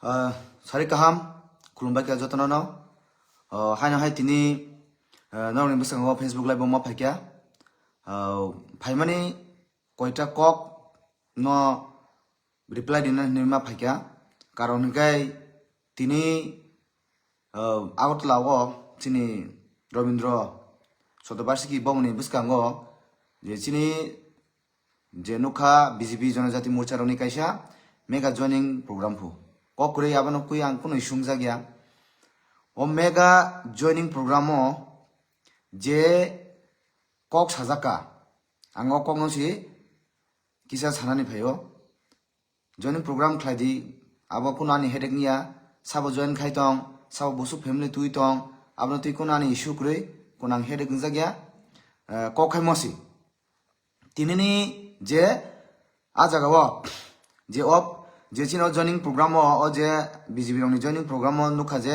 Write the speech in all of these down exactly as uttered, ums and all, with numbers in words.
Ah, sari kaham, khulumbai kha jotono no. Ah, haino hai tini, ah, norokni bwskango Facebook live o ma phaikha. Ah, phaimani koita kok no reply rina hinwi ma phaikha. Karon hinkhe tini, ah, Agartala o chini Rabindra Shatobarshiki bongni bwskango je chini je nukha B J P Jonojati Morcha rokni kaisa mega joining program phu. Kok kwrwi abono kwi ang kunui sumjak ya. O mega joining program o je kok sajak kha, ang o kokno si kisa sanani phaio. Joining program khlai di, abo kuno ani headache niya, sabo join khai tong, sabo busuk family twi tong, abono twi kuno ani issue kwrwi, kuno ang headache wngjak ya, eh, kok khai mosi. Tinini je a jaga o, je op, je chini o joining program o, o je B J P rokni joining program o nukha je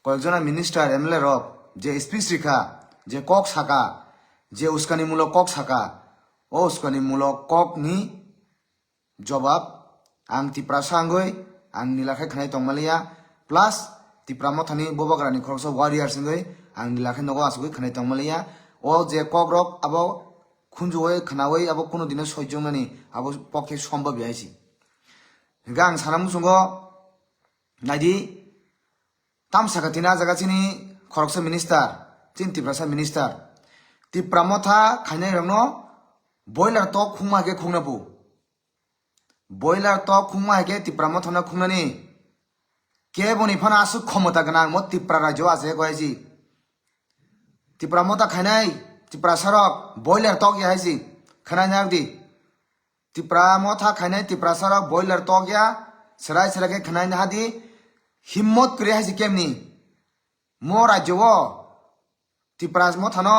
koyekjona minister, M L A rok je speech rikha, je kok saka, je uskani mulok kok saka, o uskani mulok kokni jobab ang Tiprasa wngwi ang nila khe khwnai tongmaliya, plus Tipra mothani Bubagrani khoroksa warriors wngwi ang nila khe nogo achugwi khwnai tongmaliya. O je kokrok abo khunjuwi khwnawi abo kuno dino soichungnani abo pokhe sombab ya hai si. Hingkhe ang sana muchungo naidi, tamsaka tini a jaga chini khoroksa minister, chini Tiprasa minister. Tipra motha khainai rokno boiler tok khungma hai khe khungna bu. Boiler tok khungma hai khe Tipra mothano khungnani. Keboni phano aswk khomota gwnang mo Tipra rajyo achai kho hai si. Tipra motha khainai, Tiprasa rok boiler tok ya hai si. Khwnai nang di. Tipra motha khainai Tiprasa rok boiler tok ya, serai serai khe khwnai naha di, himmot kwrwi hai si kemni. Mo rajyo o Tipra mothano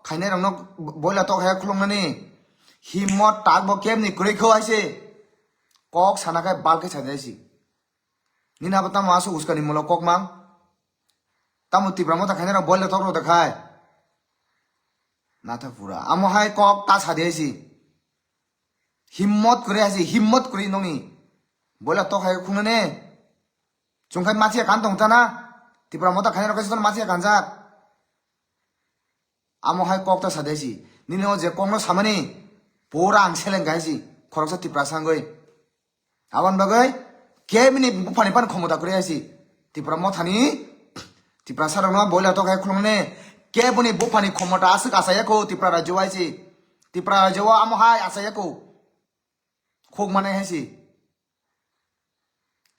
khainai rokno boiler tok hai khuluknani himmot tak bo kemni kwrwi kho hai si. Kok sana khai bal khe sa di hai si. Nini abo tamo aswk uskani mulok kok mang? Tamo Tipra motha khainai rok boiler tok rok da khai? Natha pura. Amo hai kok ta sa di hai si. Himmot kwrwi hai si, himmot kwrwi nokni. Boila tok hai khungnani. Chwng khai machiya kan tong tana. Tipra motha khainai rok kaisa machia kanjak. Amo hai kok ta sa di hai si. Nini o je kokno samani pura ang seleng hai si. Khoroksa Tiprasa wngwi. Aboni bagwi kebini buphani phano khomota kwrwi hai si. Tipra mothani, Tiprasa rokno boila tok hai khulumne, kebini buphani khomota aswk achaiya kho Tipra rajyo hai si. Tipra rajyo o amo hai achaiya kho. Khuk manai hai si.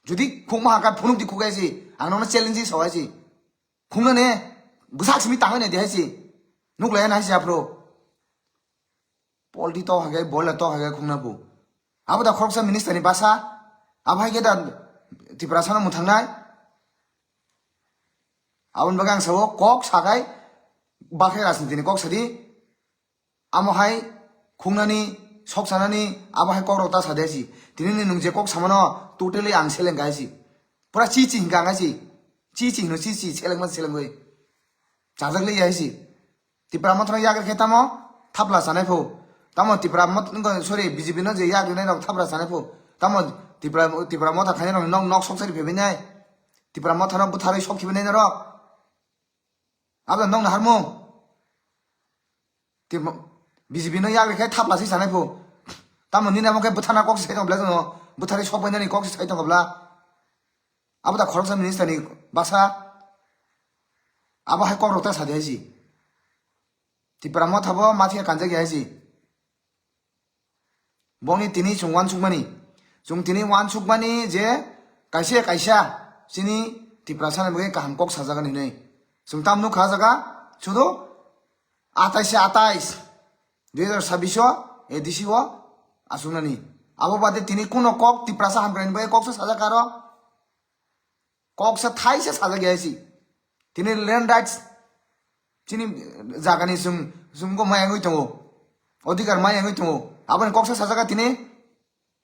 Jodi khuk ma hakha phunuk di khuk hai si. Ang nono challenge sao hai si. Khungnane bwsak simi tangwi nai di hai si. Nuklai hai si aphro. Polti tok hai khe, boila tok hai khe khungna bu. Abo da khoroksa minister ni basa. Abo hai khe da Tiprasa no mwthangnai. Aboni bagwi ang sao kok sakai bakhe rajniti ni kok sadi. Amo hai khungnani, sok sanani, abo hai kok rok ta sa di hai si. Tini ni nwng je kok samano totally ang seleng hai si. Pura chi chi hinkha ang hai si. Chi chi hino chi chi seleng man seleng oi. Chajak le hai si. Tipra mothano yak rikhe tamo thapla chanai pho. Tamo Tipra mot-, sorry, B J P no je yak rinai rok thapla chanai pho. Tamo Tipra, Tipra motha khainai rok nok, nok sok sari phebinai. Tipra mothano bwtharwi sok khibinai norok. Abo nok na harmung. Tipra, B J P no yak rikhe thapla si chanai pho. Tamo nini amo khe bwthana kok si sai tong bla jono. Bwtharwi sok bainani kok si sai tong bla. Abo da khoroksa minister ni basa. Abo hai kok rok ta sa di hai si. Tipra motha bo mathia kanjak ya hai si. Bongni tini chwng uansukmani. Chwng tini uansukmani je kaisa kaisa chini Tiprasa ni bagwi kaham kok sajagan hinwi. Chwng tam nukha jaga sudu atais se atais, dui hazar sabbish o A D C o asuknani. Abo bade tini kuno kok Tiprasa hamkrai ni bagwi kok se sajak aro. Kok se thai se sajak ya si. Tini land rights chini jagani chwng, chwng go maya wngwi tongo. Odhikar maya wngwi tongo. Aboni kok se sajak tini.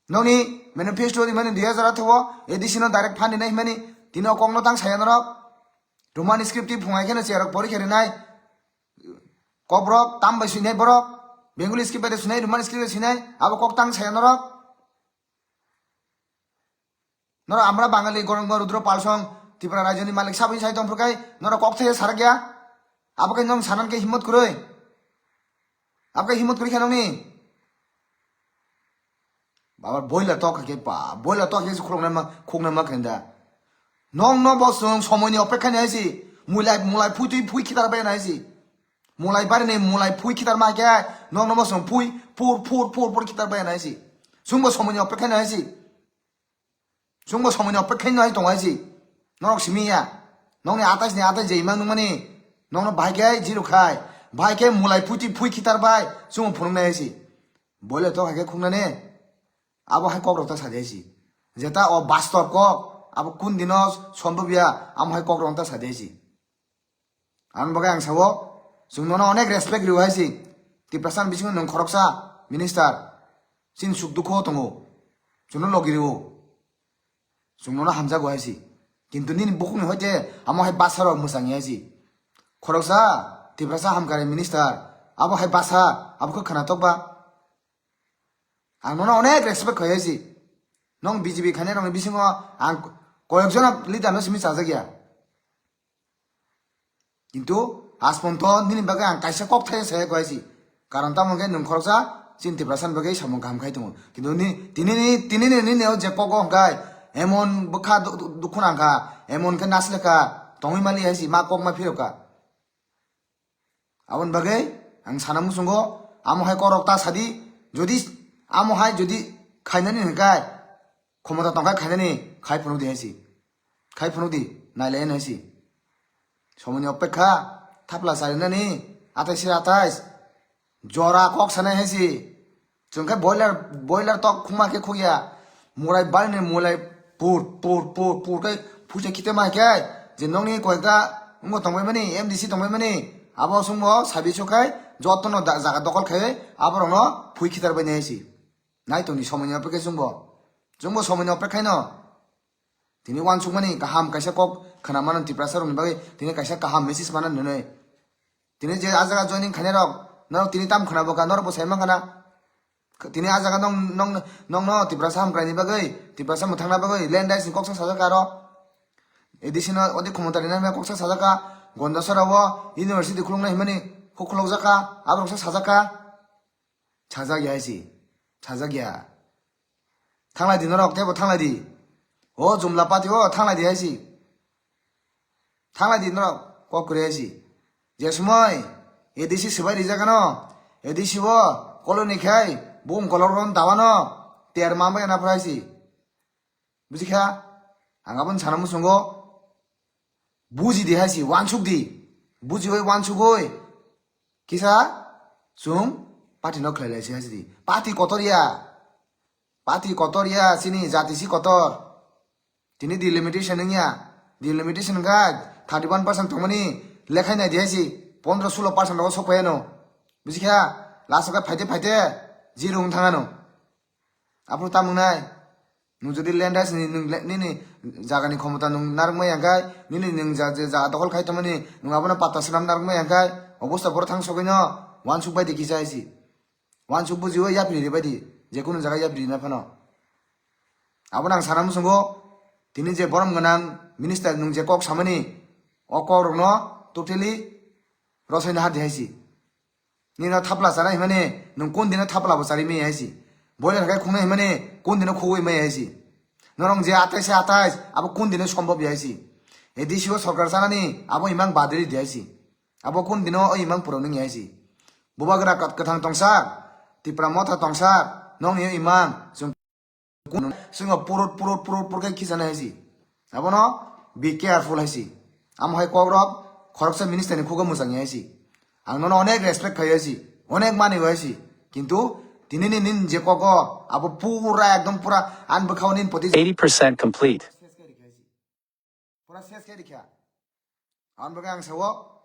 Nokni manifesto di mani dui hazar atharo o A D C no direct fund rinai himani tini o kokno tang saya norok. Roman script ti phungai kheno cherok pori khe rinai. Kokrok tam bai swinai borok. Bengali script bai de swinai, Roman script bai swinai. Abo kok tang saya norok. Norok amra Bangali gorong rudro palsong Tripura rajyoni malik saboni sai tongphuru kai norok kok thai sarak ya. Abo kai nong sanan ke himmat kuroi. Abo kai himmat kuroi khe nongni. Baba boila tok ke pa, boila tok ke khulok nama khuk nama kenda. Nong no bosong somoini opekha ni aisi. Mulai mulai phui tui phui khitar bai na aisi. Mulai bari ni mulai phui khitar ma ke nong no bosong phui pur pur pur pur khitar bai na aisi. Sungbo somoini opekha ni aisi. Chwngbo somoini opekha no hai tongo hai si. Norok simi ya. Nokni atais ni atais je imang nungmani. Nokno bahai khe zero khai. Bahai khe mulai phuti phui khitar bai. Chwngbo phunuknai hai si. Boile tok hai khe khungnani. Abo hai kok rok ta sadi hai si. Jeta o bastob kok. Abo kun dino sombobya. Amo hai kok rok ta sadi hai si. Ang bagwi ang sao, chwng nono onek respect rio hai si. Tiprasa ni bisingo nwng khoroksa minister. Chini suk dukho tongo. Chwngno logi rio. Chwng nono hamjago hai si. Kintu nini bukhukni hoite amo hai basa rok mwchang hai si. Khoroksa Tiprasa hamkari minister. Abo hai basa, abo khe khwnatok ba. Ang nono onek respect khai hai si. Nong B J P khainai rokni bisingo ang koyek jona leader no simi chajak ya. Kintu asponto nini bagwi ang kaisa kok thai sai koi si. Karon tamo hwnkhe nwng khoroksa chini Tiprasa ni bagwi samung kaham khai tongo. Kintu ni tini ni tini ni nini o je kok o hwnkhe emon bwkha du- du- dukhu nang kha, emon khe nasle kha, tongwi mali hai si ma kok ma phirok kha. Aboni bagwi ang sana muchungo amo hai kok rok ta sadi, jodi amo hai jodi khainani hwnkhe khomota tongkha khainani khai phunuk di hai si. Khai phunuk di, nailai nai si. Somoini opekha, thapla charinani, atais se atais. Jora kok sanai hai si. Chwng khe boiler, boiler tok khungma khe khukya. Murai bari ni mulai pur, pur, pur, pur khe phuisa khite ma khe. Je nokni koyekta wngbo tongbai mani, M D C tongbai mani. Abo chwngbo sabi so khai, jotono da- jaga dokol khai, aborokno phui khitar bai nai hai si. Nai tongni somoini opekha chwngbo. Chwngbo somoini opekha no. Tini uansukmani kaham kaisa kok khwna mano Tiprasa rokni bagwi, tini kaisa kaham message mano nwnwi. Tini je a jaga joining khainai rok, norok tini tam khwna bo kha, norok bo sai mankha na. Tini a jaga nong, nong, nongno Tiprasa hamkraini bagwi, Tiprasa mwthangna bagwi, land rights ni koksa sajak kha aro. A D C no odi khomota rina hwnwi koksa sajak kha, Gondasora o university khuluknai hwnmani kok khulokjak kha, aborok sa sajak kha. Sajak ya hai si, sajak ya. Thanglai di norok, teibo thanglai di. O Jumla party o thanglai di hai si. Thanglai di norok, kok kwrwi hai si. Je somoi A D C swbai rijak ano, A D C o koloni khai, bung kolok ron dawa no, ter mambai na phrai si. Buji kha, ang aboni sana muchungo, buji di hai si, uansuk di. Buji oi uansuk oi. Kisa, chwng party no khlai lai si hai si di. Party kotor ya. Party kotor ya, chini jati si kotor. Tini delimitation wngya. Delimitation wngkha thirty one percent tongmani lekhai nai di hai si. Pondro sulo percent rogo sok phai ano. Buji kha, last o khe phaite phaite zero wng thang ano. Aphuru tamo wngnai? Nwng jodi land rights ni nwng le- nini jagani khomota nwng narwkmai ya khe, nini nwng ja- je jaga dokhol khai tongmani nwng abono patta swnam narwkmai ya khe, obosta boro thang sogwi no uansuk bai di kisa hai si. Uansuk bujiwi yapri ri bai di, je kunu jaga yapri rina phano. Abono ang sana muchungo, tini je borom gwnang minister nwng je kok samani, o kok rokno totally rosai na har di hai si. Nino thapla chana himani, nwng kun dino thapla bo chari maya hai si. Boiler hai khungnai himani, kun dino khugwi maya hai si. Norok je atais se atais, abo kun dino sombhob ya hai si. A D C o sorkar chanani, abo imang badri di hai si. Abo kun dino o imang puro nung ya hai si. Bubagra kat- kwthang tongsa, Tipra motha tongsa, nokni o imang, chwng Kun swngo purut purut purut purut khe khichana hai si. Abono be careful hai si. Amo hai kok rok khoroksa minister ni khugo mwchang hai si. Ang nono onek respect khai hai si. Onek mani hai si. Kintu tini ni nin je kogo abo pura ekdom pura an bwkhao nin poti eighty percent complete. Pura ses khe rikha. Aboni bagwi ang sao,